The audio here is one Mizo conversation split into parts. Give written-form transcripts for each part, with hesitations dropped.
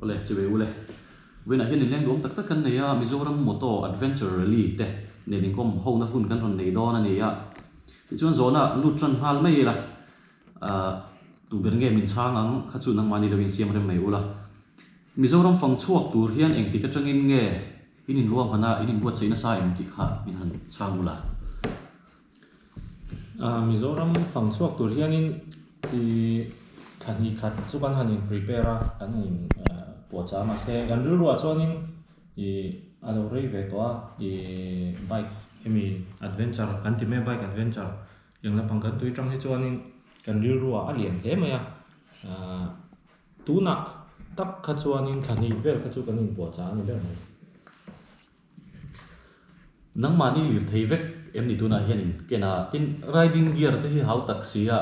Awle, chibai ule. Vawiinah hian inleng duam tak tak kan nei a, Mizoram Moto Adventure Rally te nen inkawm hona hun kan rawn nei dawn a ni a. Tichuan zawhna lut tan nghal mai ila, tu ber nge min chhang ang kha chu nangmahni lo insiam rem mai ula. Mizoram fang chhuak tur hian engtik atangin nge in inruahman a, in inbuatsaih nasa em tih kha min han chhang ula. Mizoram fang chhuak tur hianin ih thla hnih khat chu kan han in prepare a, kan han in puahchah a mahse kan rilruah chuanin ih a lo rei ve tawh a ih bike hemi adventure kan ti mai a bike adventure eng lampang kan tui tang hi chuanin kan rilruah a lian hle mai a ahh tunah tak kha chuanin thla hnih vel kha chu kan in puahchah a ni ber mai. Nangmahni lirthei vek em ni tunah hian in ken a, tin riding gear te hi hau tak si a,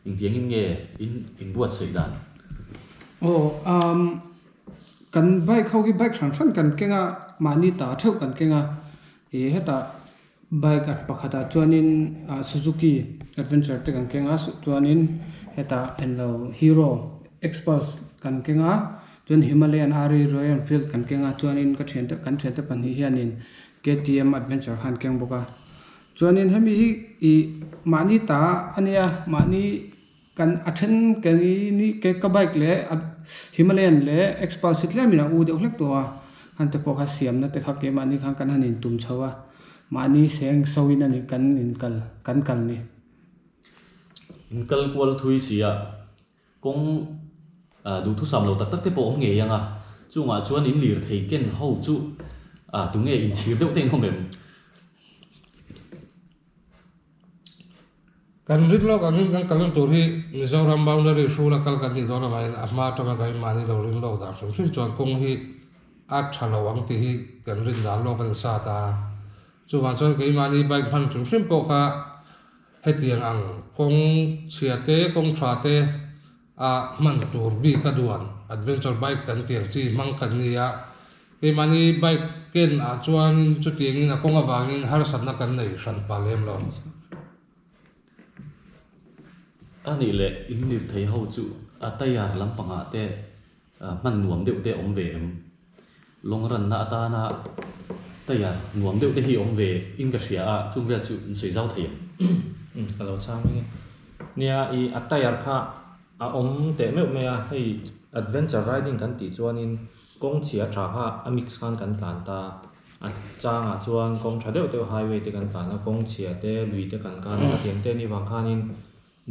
engtiangin nge in inbuatsaih dan? Aw umm kan bike ho hi bike hran hran kan keng a, mahni ta theuh kan keng a, ih hetah bike at pakhatah chuanin ah Suzuki adventure te kan keng a chuanin hetah englo Hero Xpulse kan keng a. Chuan Himalayan Ari Royal Enfield kan keng a, chuanin ka thiante kan thiante pahnih hianin KTM Adventure kha an keng bawk a. Chuanin hemi hi ih mahni ta a nia, mahni kan a then ke ni ni ke ka bike leh Himalayan leh Xpulse hi tlemin a u deuh hlek tawh a, han te pawh kha siamna te kha keimahni khan kan han intum chho a, mahni seng so in a ni kan inkal kan kal ni. Inkal kual thui si a, Kawng duhthusam lo tak tak te pawh awm ngei ang a, chungah chuan in lir thei ken ho chu tunge inchhir deuh te in awm em? Kan rin lawk angin kan kalna tur hi Mizoram boundary hrula kal kan nih dawn avangin a hma atanga kan mahni lo rin lawk dan hrim hrim chuan kawng hi a tha lo ang tih hi kan rin dan lawk a ni sat a. Chuvang chuan keimahni bike hman hrim hrim pawh kha Hetiang ang kawng chhia te, kawng tha te a hman tur bik a duan adventure bike kan tih ang chi hmang kan ni a. Keimahni bike ken ah chuanin chutiangin a kawng avangin harsatna kan nei hran pah lem lo. A nih leh in lirthei ho chu a tayar lampangah te Hman nuam deuh te awm ve em? Lawng ranna atana tayar nuam deuh te hi awm ve in ka hria a, chung vel chu in sawi zau thei em? Umm ka lo chhang mai e. Nia i a tayar kha a awm teh meuh mai a, hei adventure riding kan tih chuanin kawng chhia tha kha a mix khan kan tlan ta, a changah chuan kawng tha deuh deuh highway te kan tlan a, kawng chhia te lui te kan kan a, khatiang te ni vang khanin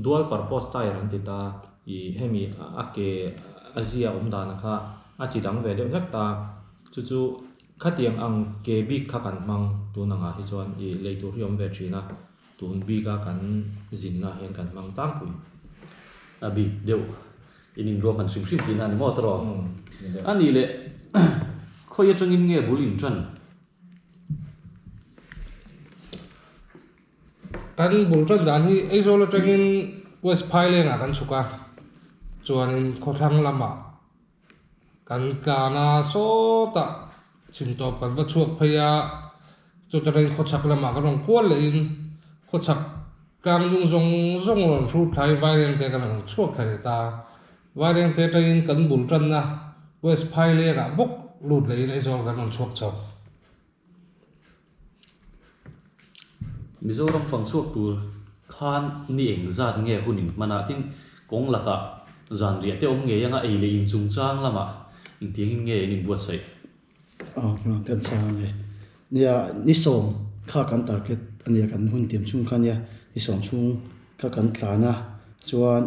Dual purpose tyre an ti ta, ih hemi a ke a zia awm dana kha a chi dang ve deuh hlek ta, chu chu khatiang ang ke bik kha kan hmang tun angah hi chuan ih lei tur hi awm ve thin a, tun bika kan zinna ah hian kan hmang tlangpui. A bik deuh in inruahman hrim hrim tihna a ni maw tawrh? A nih leh khawi atangin nge bul intan? Kan bul tan dan hi Aizawl atangin West Phaileng ah kan chhuk a, chuanin khawthlang lamah kan tlan a, sawtah chhimtawp kan va chhuak phei a, chuta tangin khawchhak lamah kan rawn kual lehin khawchhak tlang dung zawng zawng rawn hrut thlai Vairengte kan rawn chhuak thla leh ta. Vairengte atangin kan bul tanna West Phaileng ah bawk lut lehin Aizawl kan rawn chhuak chho. Mizoram fang chhuak tur khan ni eng zat nge hun in hman a, tin kawng lakah zan riah te awm ngei anga ei leh in chungchang lamah engtiangin nge in inbuatsaih? Aw kan chhang e. Nia ni sawm kha kan target a nia kan hun tiam chhung kha nia ni sawm chhung kha kan tlan a chuan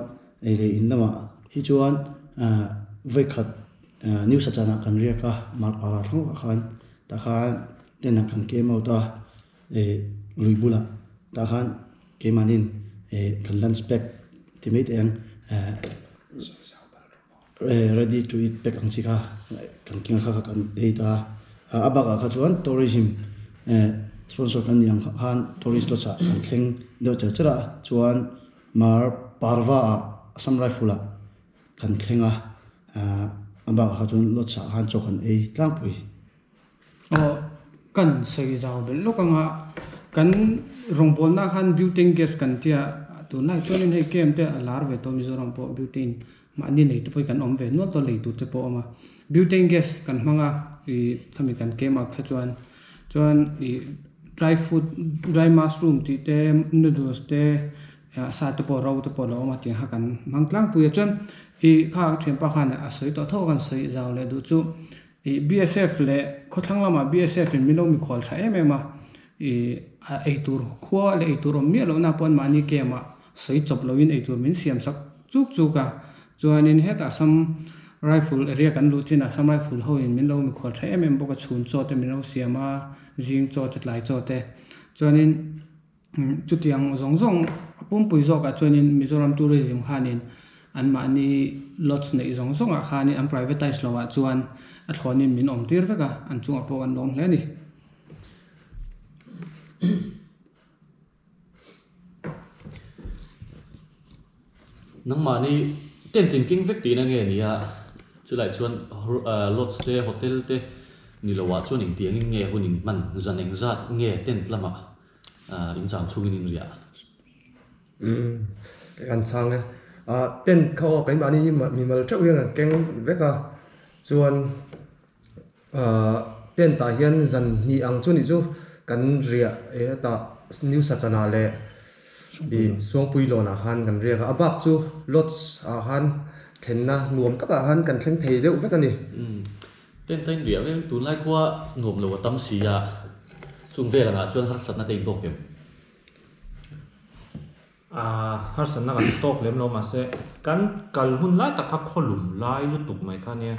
ei leh in lamah hi chuan vawikhat New Sachan ah kan riak a Marpara thlangah khan tah khan tent ah kan came out a eh lui bulah tah khan keimahniin eh kan lunch pack ti mai teh ang eh ready to eat pack ang chi kha kan keng a kha kha kan ei ta a a bakah kha chuan tourism eh sponsor kan nih ang khan tourist lodge ah kan thleng deuh cher cher a chuan mar parva ah Assam rifle ah kan thleng a ah a bakah kha chuan lodge ah khan chaw kan ei tlangpui. Aw kan sawi zau belh lawk anga kan rawngbawlna khan butane gas kan tia tunlai chuanin hei camp te a lar ve tawh Mizoram pawh butane. Mahni nei te pawh hi kan awm ve nual tawh a, lei tur te pawh a awm a. Butane gas kan hmang a, ih khami kan kem ah kha chuan chuan ih dry food dry mushroom tih te noodles te ah sa te pawh ro te pawh a lo awm a tiang kha kan hmang tlangpui a. Chuan ih kha thianpa khan a sawi tawh tho a kan sawi zau leh duh chu ih BSF leh khawthlang lamah BSF in min lo mikhual tha em em a ih a eitur khua leh eitur awm miah lohna pawh an mahni camp ah sawi chawp loin eitur min siam sak chuk chuk a, chuanin hetah Assam Rifle area kan luh chinah Assam Rifle hoin min lo mikhual tha em em bawk a, chhun chaw te min lo siam a, zing chaw te tlai chaw te, chuanin chutiang zawng zawng a pumpui zawkah chuanin Mizoram Tourism khanin anmahni lodge neih zawng zawngah khanin an privatise loah chuan a thlawnin min awm tir vek a, an chungah pawh kan lawm hle a ni. Nangmahni tent in keng vek tihna nge ni a, chulai chuan lodge te hotel te ni lo ah chuan engtiang in nge hun in hman zan engzat nge tent lamah in cham chhungin in riah? Umm kan chhang e, ah tent kha aw keimahni hi mimal theuh hian an keng vek a, chuan Ahh tent ah hian zan hnih ang chu nih chu kan riah hetah new sachana leh ih suangpui lawn ah khan kan riak a a bak chu lodge ah khan thlenna nuam takah khan kan thleng thei deuh vek a ni. Umm tent a inriah vek tunlai khua nuam lo a tam si a chung vel angah chuan harsatna te in tawk em? A harsatna kan tawk lem lo mahse kan kal hun lai tak kha khawlum lai lutuk mai kha nia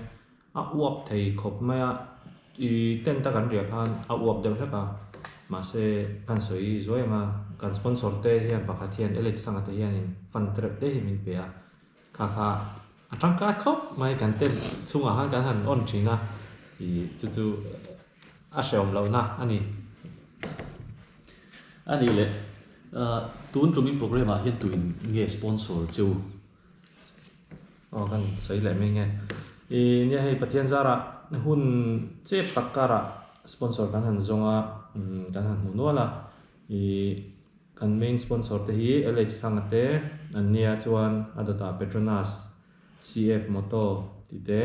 a uap thei khawp mai a ih tent a kan riah khan a uap deuh hlek a mahse kan sawi zuai ang a kan sponsor te hian pakhat hian LH Sanga te hianin fund tereuh te hi min pe a kha kha a tangkai khawp mai kan tent chhungah khan kan han on thin a ih chu chu a hrehawm lohna a ni. A nih leh, tun tumin programme ah hian tuin nge sponsor che u? Aw kan sawi leh mai nge. I nia hei Pathian zarah hun chep tak karah sponsor kan han zawng a, kan han hmu nual a. I kan main sponsor te hi LH Thanga te an nia chuan a dawtah Petronas, CF Moto tih te,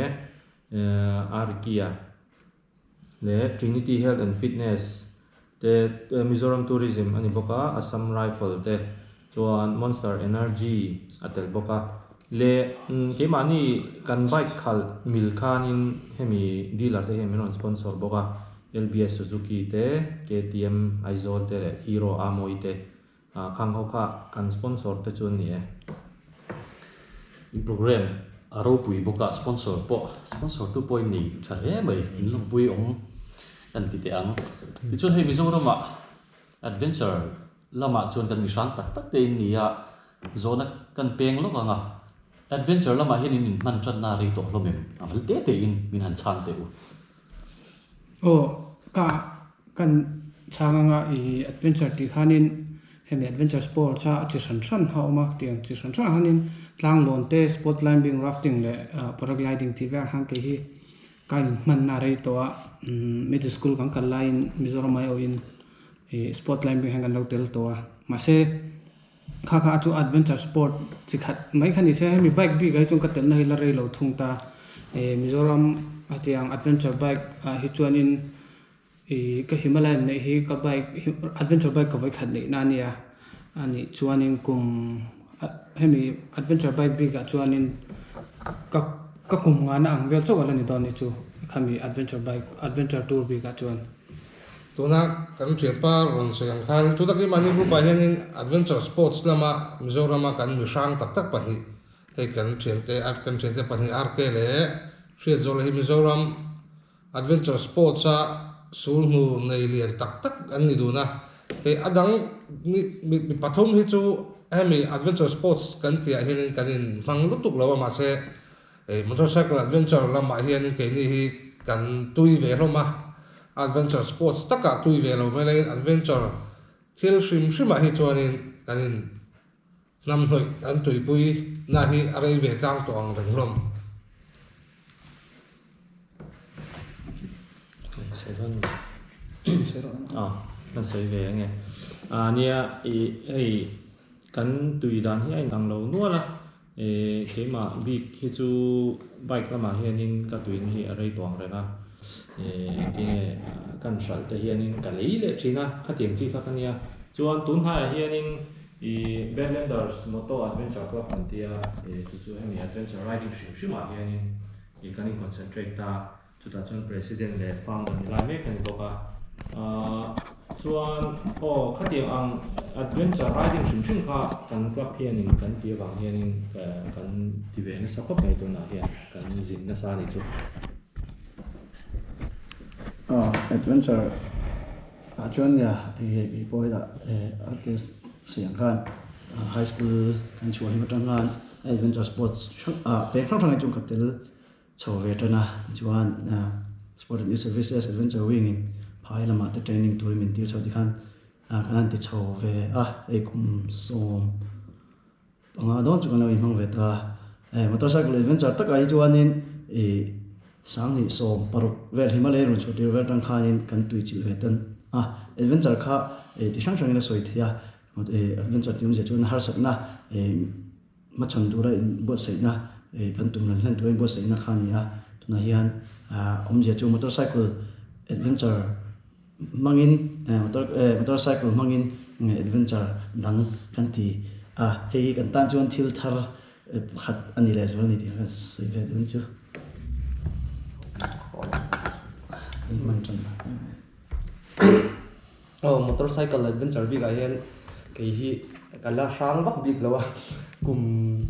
Arkia. leh Trinity Health and Fitness te Mizoram Tourism a ni bawk a, Assam Rifle te chuan Monster Energy a tel bawk a leh keimahni kan bike khalh mil khanin hemi dealer te hian min rawn sponsor bawk a, LBS Suzuki te, KTM Aizawl te leh Hero Amawii te Khang ho kha kan sponsor te chu an ni e. In program a ropui bawk a, sponsor pawh sponsor tu pawh in nei tha hle mai, in lawmpui awm kan ti teh ang. Tichuan hei Mizoramah adventure lamah chuan kan mi hrang tak tak te in ni a, zawhna kan peng lawk ang a, adventure lamah hian in inhman tanna a rei tawh hlawm em? A mal te te in min han chhang teh u. Aw ka kan chhang anga i adventure tih khanin hemi adventure sports a a chi hran hran a awm a tiang chi hran hran ah khanin tlanglawn te sport climbing rafting leh paragliding tih vel khan kei hi ka inhmanna a rei tawh a middle school kan kal laiin Mizoram aiawhin ih sport climbing hian kan lo tel tawh a mahse kha kha chu adventure sport chi khat mai kha ni se hemi bike bik ah hi chuan ka telna hi la rei lo thung ta ih Mizoram hetiang adventure bike ah hi chuanin ih ka Himalayan neih hi ka bike adventure bike ka vawikhat neih na ania anih chuanin kum hemi adventure bike bik ah chuanin ka ka kum ngana ang vel chauh a la ni dawn ni chu khami adventure bike adventure tour bik ah chuan. Tuna kan thianpa rawn sawi ang khan tuna keimahni group ah hianin Adventure Sports lama Mizorama kan mi hrang tak tak pahnih hei kan thiante kan thiante pahnih RK leh Hriatzuala hi Mizoram Adventure Sports a sul hnu nei lian tak tak an ni dun a, hei a dang mi mi pathum hi chu hemi Adventure Sports kan tih ah hianin kan in hmang lutuk lo a mahse Hei motorcycle adventure lamah hianin keini hi kan tui ve hlawm a, adventure sports takah tui ve lo mai laiin adventure thil hrim hrimah hi chuanin kan in hnamhnawih kan tuipui na hi a rei ve tlang tawh ang reng hlawm. Kan sawi ve ange. Nia i hei kan tui dan hi a inang lo nual a. Keimah bik hi chu bike lamah hianin ka tuina hi a rei tawh ang reng a, engtinge kan hralh te hianin ka lei leh thin a, khatiang chi kha ka nia. Chuan tun hnaiah hianin ih Badlanders Moto Adventure Club kan tia, chu chu hemi adventure riding hrim hrimah hianin ih kan in concentrate ta. Chutah chuan President leh Founder ni lai mek a ni bawk a. Chuan aw khatiang ang adventure riding hrim hrim kha kan club hianin kan ti avang hianin kan ti ve nasa khawp mai tunah hian kan zin nasa a nih chu. Aw adventure ah chuan nia hei kei pawh hetah RKS siam khan high school kan chhuah hlim atang khan adventure sports hrang ah peng hrang hrang hi chu ka tel chho ve tan a, tichuan Sport and Youth Services Adventure Wing in phai lamah te training turin min tir chho tikhan kan han ti chho ve a, hei kum 15 dawn chu kan lo inhmang ve ta a, motorcycle adventure takah hi chuanin ih 2016 vel Himalaya rawn chhuah tir vel atang khanin kan tui chilh ve tan a, adventure kha ih ti hrang hrangin a sawi thei a, adventure tih awmzia chuan harsatna ih. Hmachhawn tura inbuatsaihna kan tum ran hlen tura inbuatsaihna kha a ni a, tunah hian awmzia chu motorcycle adventure hmangin motorcycle hmangin adventure dang kan ti a, hei hi kan tan chuan thil thar pakhat a ni leh zual a ni tih kan sawi ve dawn chu. Aw motorcycle adventure bik ah hian kei hi ka la hrang vak bik lo a, kum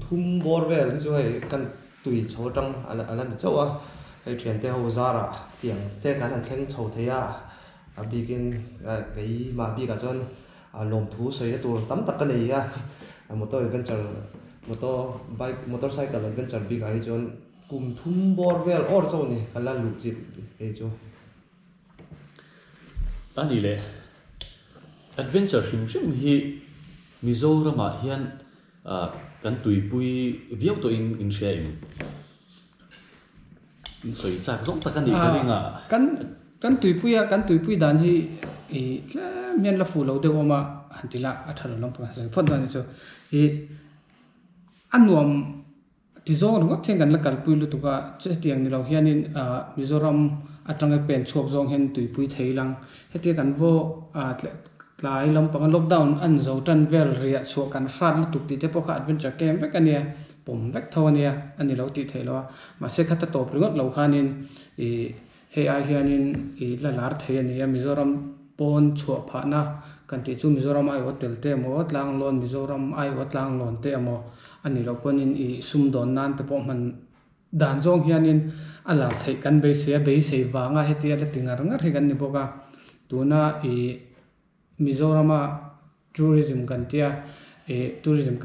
thum bawr vel hi chu hei kan tui chho atang a la ni chauh a, hei thiante ho zarah tiang te kan han thleng chho thei a, a bikin keimah bikah chuan lawmthu sawina tur tam tak ka nei a, motor adventure motor bike motorcycle adventure bikah hi chuan kum thum bawr vel awr chauh a ni ka la luh chilh kei chu. A ni le, adventure hrim hrim hi Mizoramah hian kan tuipui viau tawhin in hria em? In sawi chak zawng tak a nih ka ring a. Kan kan tuipui a, kan tuipui dan hi i tlem hian la fuh lo deuh awm a, han ti la a tha lo lampang sawi phawt dawn a ni chu. I a nuam Ti zawng ringawt hian kan la kalpui lutuk a, chutiang ni lo hianin Mizoram atanga pen chhuak zawng hian tuipui thei lang. Hetia kan vaw tlai lampanga lockdown an zo tan vel riah chhuah kan hrat lutuk tih te pawh kha adventure camp vek a nia, pawm vek tho a nia, a ni lo tih theih lo a. Mahse khata tawp ringawt lo khanin ih Hei ai hianin i la lar thei a ni a, Mizoram pawn chhuah phahna kan tih chu Mizoram aiawh tel te emaw, Tlanglawn Mizoram aiawh Tlanglawn te emaw a nih loh pawhin i sumdawn nan te pawh hman dan zawng hianin a lar theih kan beisei a, beisei vanga hetia la ti ngar ngar hi kan ni bawk a, tuna i Mizorama tourism kan tia ih tourism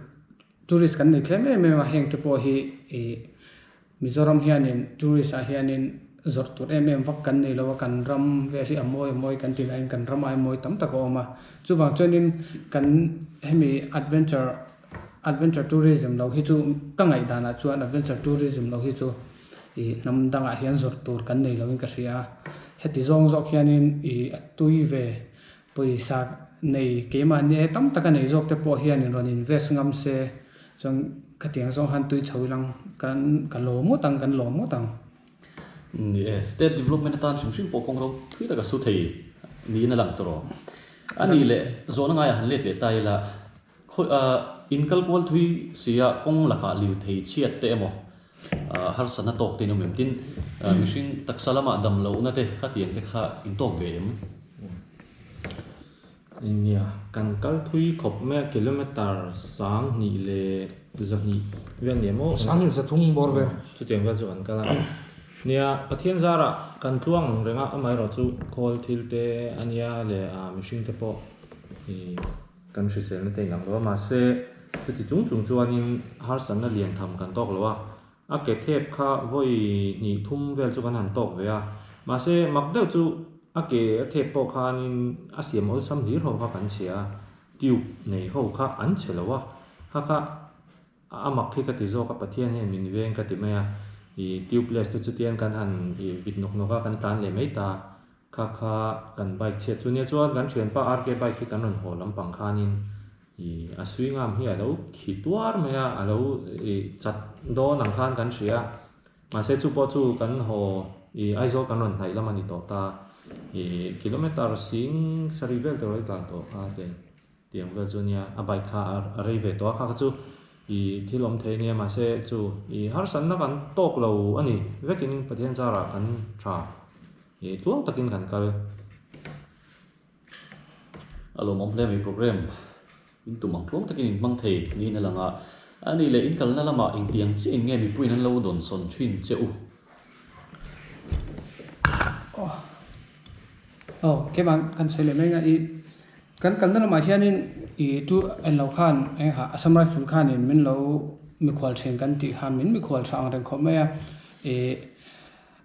tourist kan nei tlem em em a heng te pawh hi ih Mizoram hianin tourist ah hianin zawrh tur em em vak kan nei lo a kan ram vel hi a mawi a mawi kan ti laiin kan ram ai mawi tam tak a awm a chuvang chuanin kan hemi adventure adventure tourism lo hi chu ka ngaihdanah chuan adventure tourism lo hi chu ih hnam dangah hian zawrh tur kan nei loin ka hria a heti zawng zawk hianin ih a tui ve Pawisa nei keimahni ai tam taka nei zawk te pawh hianin rawn invest ngam se chuan khatiang zawng han tui chho ilang kan ka lawm ngawt ang kan lawm ngawt ang. Ni e, state development atan hrim hrim pawh kawng ro thui taka su thei niin a lang tawh rawh. A nih leh zawhna ngaiah han let leh ta ila, khawi in kal kual thui sia kawng lakah lirthei chhiat te emaw harsatna tawk te in awm em? Tin, mihring taksa lamah dam lohna te khatiang te kha in tawk ve em? Nia, kan kal thui khawp mai a, kilometer 1200 vel ni emaw? 230 bawr vel. Chutiang vel chu kan kal a. Nia, Pathian zarah kan tluang ang reng a, amaherawhchu khawl thil te a nia leh mihring te pawh ih Kan hriselna te inang lo a, mahse chuti chung chung chuanin harsatna lian tham kan tawk lo a, a ke thep kha vawi hnih thum vel chu kan han tawk ve a, mahse mak deuh chu a ke a thep pawh khanin a siam awlsam hlir ho kha kan chhia a, tube nei ho kha an chhe lo a, kha kha a mak hi ka ti zawk a, Pathian hian min veng ka ti mai a, ih tubeless te chutian kan han ih vit nawk nawk a, kan tlan leh mai ta. Kha kha kan bike chhiat chu nia chuan kan thianpa RK bike hi kan rawn haw lampang khanin I a swing arm hi a lo khi tuar mai a, a lo i chat dawn ang khan kan hria a. Mahse chu pawh chu kan haw i Aizawl kan rawn hnaih lam a ni tawh ta. I kilometer sing sarih vel tur a tlan tawh kha te tiang vel chu a nia. A bike kha a rei ve tawh a, kha kha chu i thil awm thei a nia. Mahse chu i harsatna kan tawk lo a ni vekin Pathian zarah kan tha i tluang takin kan kal. A lawmawm hle mai program in tum ang tluang takin in hmang thei niin a lang a, a nih leh in kalna lamah engtiang chiah in nge mipuiin an lo dawn sawn thin che u? Aw keimah kan sawi leh mai nga i kan kalna lamah hianin i tu en lo khan eng ha Assam Rifle khanin min lo mikhual thin kan tih kha min mikhual tha ang reng khawp mai a i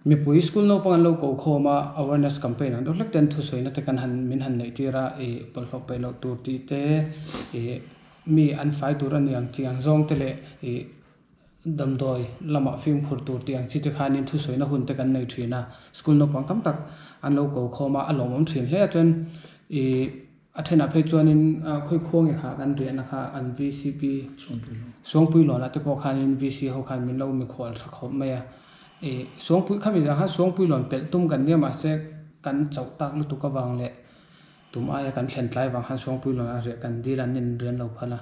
Mipui school naupang an lo ko khawm a, awareness campaign ang deuh hlek ten thusawina te kan han min han neih tir a, ih bawlhhlawh peih loh tur tih te, ih mi an fai tur a ni ang tih ang zawng te leh ih damdawi lamah fimkhur tur tih ang chi te khanin thusawina hun te kan nei thin a, school naupang tam tak an lo ko khawm a, a lawmawm thin hle a chuan ih A thenah phei chuanin khawi khuang e kha kan riahna kha an VCP Suangpuilawnah te pawh khanin VC ho khan min lo mikhual tha khawp mai a. Ih Suangpui khami zah khan Suangpuilawn pelh tum kan nia mahse kan chauh tak lutuk avang leh tum aia kan thlen tlai vang khan Suangpuilawn a riah kan dil an inrian lo phal a.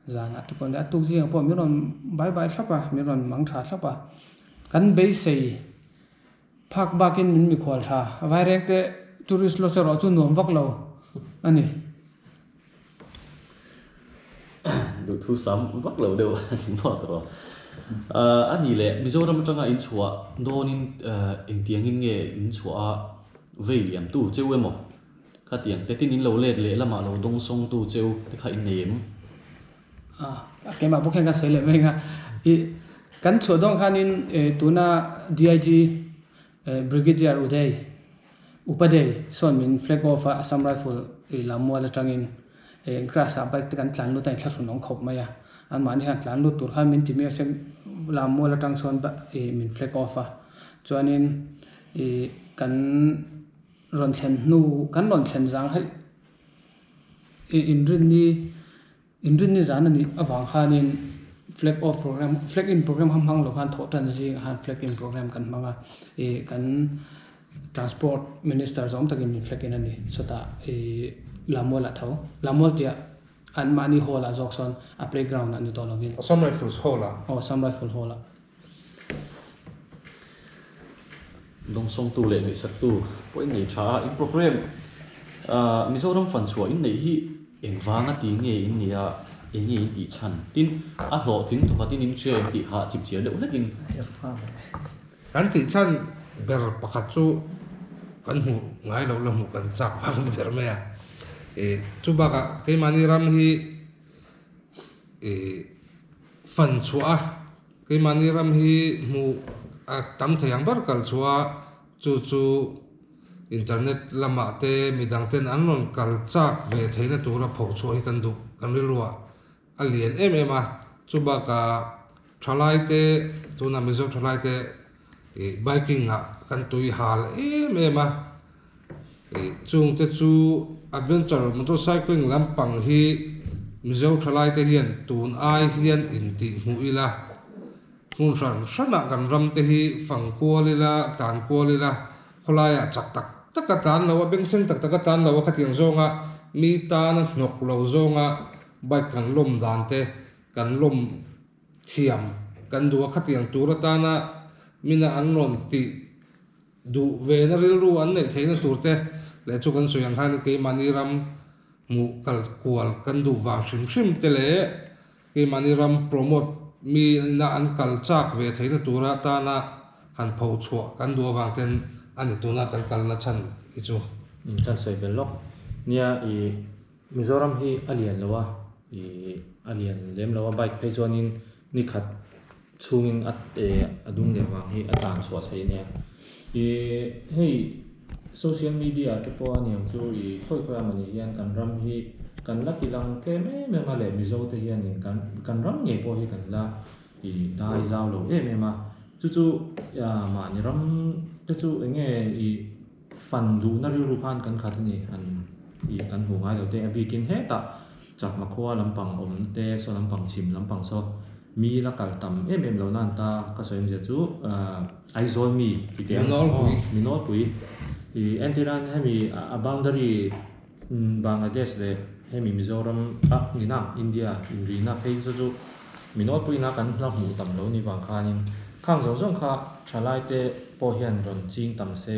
Zanah te pawh nia a tuk zingah pawh min rawn bai bai thlap a, min rawn mang tha thlap a. Kan beisei Phak bakin min mikhual tha. Vaireng te tourist lodge erawh chu nuam vak lo a ni. Duhthu sam vak lo deuh a ni maw tawh. A ni leh Mizoram atanga in chhuah dawnin engtiangin nge in chhuah a vei liam tu cheu emaw? Khatiang te tin in lo let leh lamah lo dawng sawng tu cheu te kha in nei em? A keimah bawk hian ka sawi leh mai ang a, ih kan chhuah dawn khanin tuna DIG Brigadier Uday Upadey sawn min flag off a Assam Rifle ih Lammual atangin grass ah bike te kan tlan lut a inthlahrun awm khawp mai a, anmahni khan tlan lut tur khan min ti mai a se Lammual atang sawn ih min flag off a chuanin ih kan rawn thlen hnu kan rawn thlen zang hei ih inrinni. Inrinni zan a nih avang khanin flag off program flag in program kha hmang lo khan thawh tan zingah khan flag in program kan hmang a ih kan transport minister zawng takin min flag in a ni chutah ih Lamual ah tho Lamual tih ah an mahni hall ah zawk sawn a playground ah ni tawh lovin Assam Rifles hall ah. Aw Assam Rifle hall ah. Dawngsawngtu leh ngaihsaktu pawh in nei tha a, in program Mizoram fan chhuah in neih hi engvanga ti nge in nia, eng nge in tih chhan? Tin, a hlawhtling thawkhatin in hria em tih kha chipchiar deuh hlekin. Kan tih chhan ber pakhat chu kan hmuh ngai loh la hmuh kan chak vang a ni ber mai a. Chu bakah keimahni ram hi fan chhuah a. Keimahni ram hi hmuh a tam thei ang ber kal chhuah a, chu chu internet lamah te midang ten an rawn kal chak ve theihna tura pho chhuah hi kan duh kan rilruah a lian em em a, chu bakah thalai te tunah Mizo thalai te ih biking ah kan tui hal em em a, ih chungte chu adventure motorcycling lampang hi Mizo thalai te hian tun ai hian intih hmuh ila, hmun hran hranah kan ram te hi fang kual ila, tlan kual ila, khawlaiah chak tak tak a tlan lo a, bengchheng tak tak a tlan lo a khatiang zawnga mi tana hnawk lo zawnga bike kan lawm dan te kan lawm thiam kan duh a, khatiang tur atana mina an rawn tih Duh ve na rilru an neih theihna tur te leh chu kan sawi ang khan keimahni ram hmuh kal kual kan duh vang hrim hrim te leh keimahni ram promote mi na an kal chak ve theihna tura tana han pho chhuah kan duh avang ten a ni tuna kan kalna chhan hi chu. Kan sawi bel lawk. Nia i Mizoram hi a lian lo a, i a lian lem lo a bike phei chuanin ni khat chhungin a a dung leh vang hi a tlan chhuah theih ania. Ih hei social media te pawh a niang chu ih khawi khawi a mawni hian kan ram hi kan la ti lang tlem em em a leh Mizo te hianin kan kan ram ngei pawh hi kan la ih dai zau lo em em a. Chu chu mahni ram te chu eng nge ih fan duhna rilru khan kan khat a ni an ih kan hmuh ngai lo te a bikin hetah. Chakma khua lampang awm te saw lampang chhim lampang saw mi la kal tam em em lo nan ta ka sawi awmzia chu Aizawl mi ti teh ang aw mi nawlpui ih entirnan hemi a boundary Bangladesh leh hemi Mizoram ah nina India inrina phei saw chu mi nawlpui ina kan la hmuh tam lo ni vang khanin khang zawng zawng kha thalai te pawh hian rawn ching tam se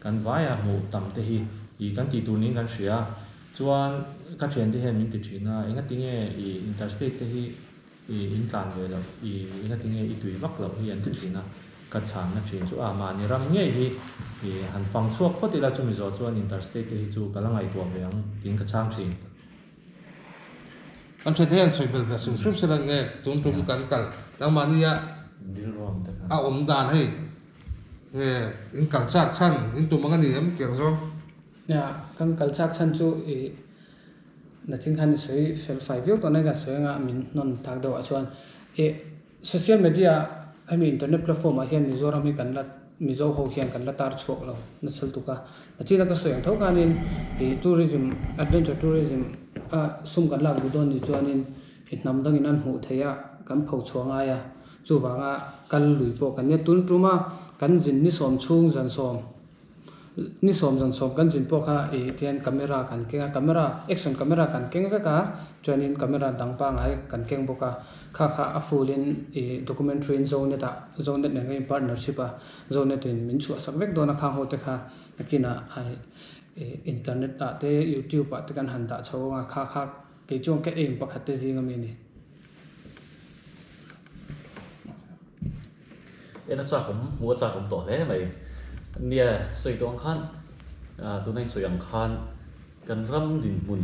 kan vaia hmuh tam te hi ih kan tih tur niin kan hria. Chuan ka thiante hian min ti thin a, engatinge i interstate te hi i in tlan ve loh, i engatinge i tui vak loh hi an ti thin a, ka chhanna thin chu a mahni ram ngei hi i han fang chhuak phawt ila chumi zawh chuan interstate te hi chu ka la ngaihtuah ve ang tiin ka chhang thin. Kan thiante hian sawi bel ve hrim hrim sela nge tun tum kan kal nangmahnia a awm dan hei nge in kal chak chhan in tum ang a ni em tiang zawng. Nia, kan kal chak chhan chu ih nachin khan i sawi fel fai viau tawh na kan sawi anga min hnawn tak deuh ah chuan ih social media hemi internet platform ah hian Mizoram hi kan la Mizo ho hian kan la tar chhuak lo nasa lutuk a, nachin a ka sawi ang tho khanin ih tourism adventure tourism a sum kan lak duh dawn ni chuanin ih hnam dangin an hmuh theih a kan pho chhuah ngai a chuvanga kal lui pawh kan nia tun tuma kan zin ni sawm chhung zan sawm. Ni sawm zan sawm kan zin pawh kha ih tihian camera kan keng a camera action camera kan keng vek a chuanin camera dang pangngai kan keng bawk a kha kha a full in ih documentary in zonet ah zonet nen kan in partnership a zonet in min chhuah sak vek dawn a khang ho te kha nakinah ih internet ah te youtube ah te kan han dah chho ang a kha kha kei chuan ka aim pakhat te zing ami a ni. En a chak awm, hmuh a chak awm tawh hle mai. Nia, sawi tawh ang khan, tuna insawi ang khan kan ram dinhmun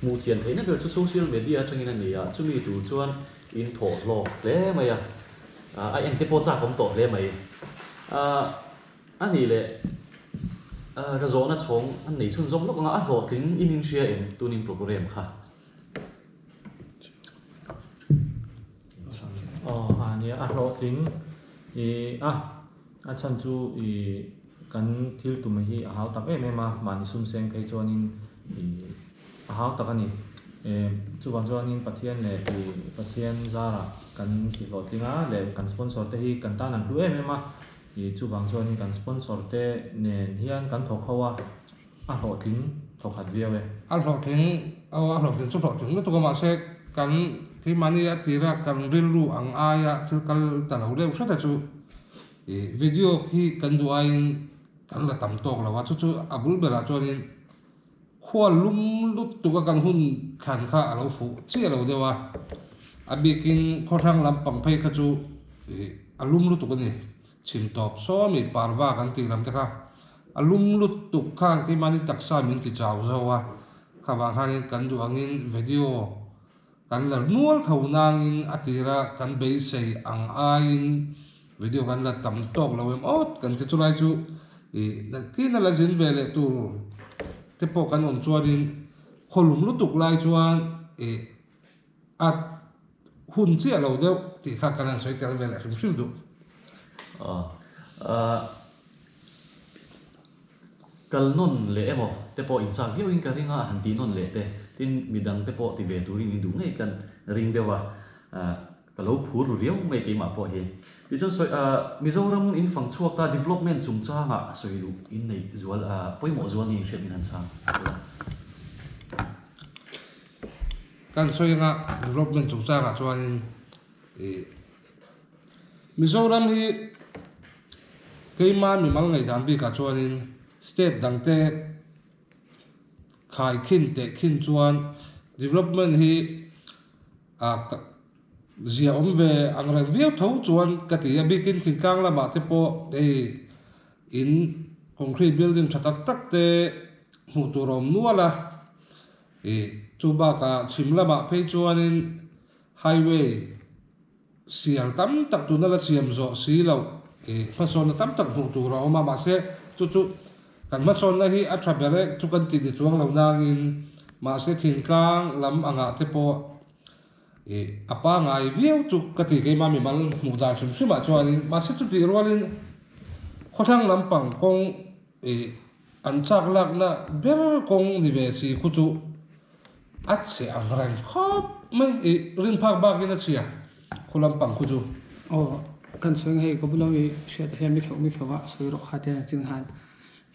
hmuh chian theihna ber chu social media atangin a ni a, chumi tur chuan in thawh hlawk hle mai a, a en te pawh chak awm tawh hle mai. A nih leh, ka zawhna chhawng an nei chhunzawm lawk ang a, a hlawhtling in inhria em tunin program kha? Aw a nia a hlawhtling ih a a chhan chu ih kan thil tum hi a hau tak em em a mahni sum seng phei chuanin ih a hau tak a ni eh chuvang chuanin Pathian leh ih Pathian zarah kan ti hlawhtling a leh kan sponsor te hi kan tan an hlu em em a ih chuvang chuanin kan sponsor te nen hian kan thawk ho a. A hlawhtling thawkhat viau e. A hlawhtling, aw a hlawhtling chu hlawhtling lutuk a mahse kan keimahni a tira kan rilru ang aia thil kal ta lo deuh hret a chu ih video khi kan duh aiin kan la tam tawk lo a chu chu a bul berah chuanin khua lum lutuk a kan hun thlan kha a lo fuh chiah lo deuh a, a bikin khawthlang lampang phei kha chu ih a lum lutuk a ni. Chhim tawp sawmi parva kan tih lam te kha a lum lutuk khan keimahni taksa min ti chau zo a, kha vang khanin kan duh angin video kan la nual tho nangin a tira kan beisei ang aiin video kan la tam tawk lo em awt kan ti chulai chu ih nakin a la zin ve leh tur te pawh kan awm chuanin khawlum lutuk lai chuan ih A hun chiah lo deuh tih kha kan han sawi tel ve leh hrim hrim duh. Kal nawn leh emaw te pawh inchak viau in ka ring a, a han ti nawn leh te, tin midang te pawh ti ve turin in duh ngei kan ring deuh a, ka lo phur ru riau mai keimah pawh hi. Tichuan sawi Mizoram in fang chhuak ta development chungchangah sawi luh in neih zual pawimawh zual niin hriat min han chhang. Kan sawi anga development chungchangah chuanin ih Mizoram hi keima mimal ngaihdan bikah chuanin state dangte khai khin teh khin chuan development hi ah zia awm ve ang reng viau tho chuan ka ti a bikin thingtlang lamah te pawh hei in concrete building tha tak tak te hmuh tur a awm nual a. Ih, chu bakah chhim lamah phei chuanin highway sial tam tak tuna la siam zawh si loh ih hmasawnna tam tak hmuh tur a awm a, mahse chu chu kan hmasawnna hi a tha ber e chu kan tih ni chuang lo nangin mahse thingtlang lam angah te pawh ih a pangai viau chu ka ti keimah mimal hmuh dan hrim hrimah chuanin mahse chutih rualin khawthlang lampang kawng ih An chak lakna ber kawng ni ve si khu chu A chhe ang reng khawp mai i rin phak bakin a chhia khu lampang khu chu. Aw kan sawi ang hei ka bula mi hriat ah hian mi kheuh mi kheuh a sawi rawh kha te chin khan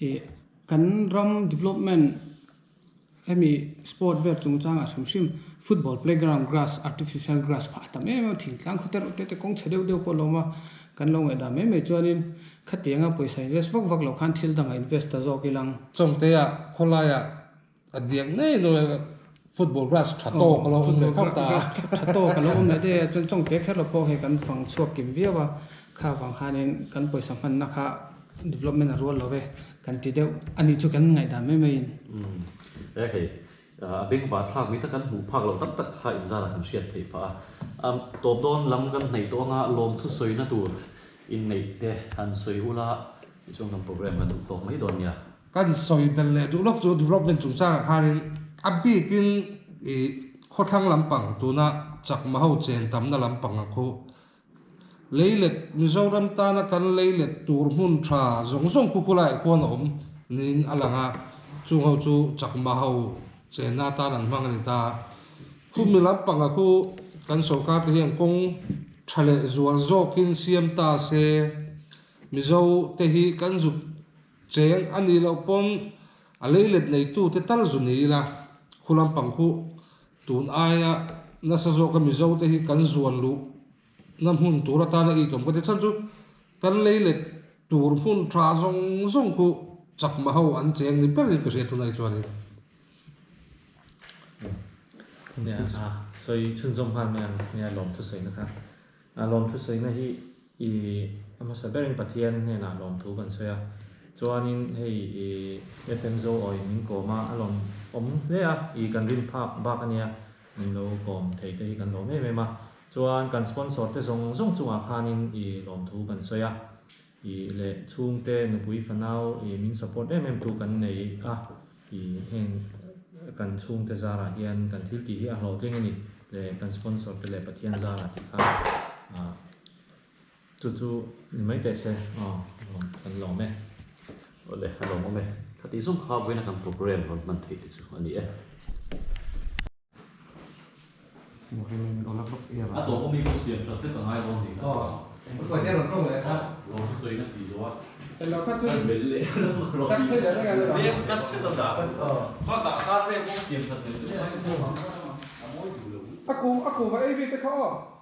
ih kan ram development hemi sport vel chungchang ah hrim hrim football playground grass artificial grass phah a tam em em a thingtlang khaw te reuh te te kawng chhe deuh deuh pawh a lo awm a kan lo ngaihdan mai mai chuanin khatianga pawisa invest vak vak loh khan thil dangah invest ta zawk ilang. Chawngte ah khawlai ah A diak ngei lo e, football grass tha tawk a lo awm leh tho ta. Tha tawk a lo awm leh daih a, chuan chawngte kher lo pawh hei kan fang chhuak kim viau a, kha vang khanin kan pawisa hmanna kha development a rual lo ve kan ti deuh a ni chu kan ngaihdan mai maiin. Umm e hei a beng var thlak mi tak kan hmuh phak loh tak tak kha inzarah kan hriat theih phah a, tawp dawn lam kan hnaih tawh anga lawmthu sawina tur inneih te han sawi ula tichuan kan program kan duh tawk mai dawn nia. Kan sawi bel leh duh lawk chu development chungchangah khanin a bikin i khawthlang lampang tuna chakma ho chen tamna lampang ang khu leilet Mizoram tana kan leilet tur hmun tha zawng zawng khu khulaiah khuan a awm niin a lang a, chung ho chu chakma ho chenna atan an hmang a ni ta. Khumi lampanga khu kan sorkar te hian kawng tha leh zual zawkin siam ta se Mizo te hi kan zuk Cheng a nih loh pawn a leilet neitute tal zu ni ila, khu lampang khu tun aia nasa zawka Mizo te hi kan zuan luh na hmun tur atana i tawm ka ti chhan chu kan leilet tur hmun tha zawng zawng khu chakma ho an cheng ni berin ka hria tunai chuanin. Nia a sawi chhunzawm nghal mai ang nia lawm thusawina kha. A lawmthusawina hi i a hmasa berin Pathian hnenah lawmthu kan sawi a, chuanin hei i FM Zo awi min kawm a, a lawm awm hle a, i kan rin phak bak a nia, min lo kawm thei te hi kan lawm em em a, chuan kan sponsor te zawng zawng chungah khanin i lawmthu kan sawi a, i leh chhungte nupui fanau i min support em em tu kan nei a, i heng kan chhungte zarah hian kan thil tih hi a hlawhtling a ni leh kan sponsor te leh Pathian zarah tih kha ah chu chu ni mai teh se aw kan lawm e. Awle a lawm awm e. Khatih zawng kha vawiina kan program rawn hman theih te chu a ni e. A tawp awm i pawh siam that hlek a ngai dawn ni kha. Lawm sawi na tih zawh a. Kan belh leh rawh tih lem kat hret a dah. Kha dah khan rem pawh siam that leh chu a mawi duh lo. A ku a ku va ei bik te kha aw.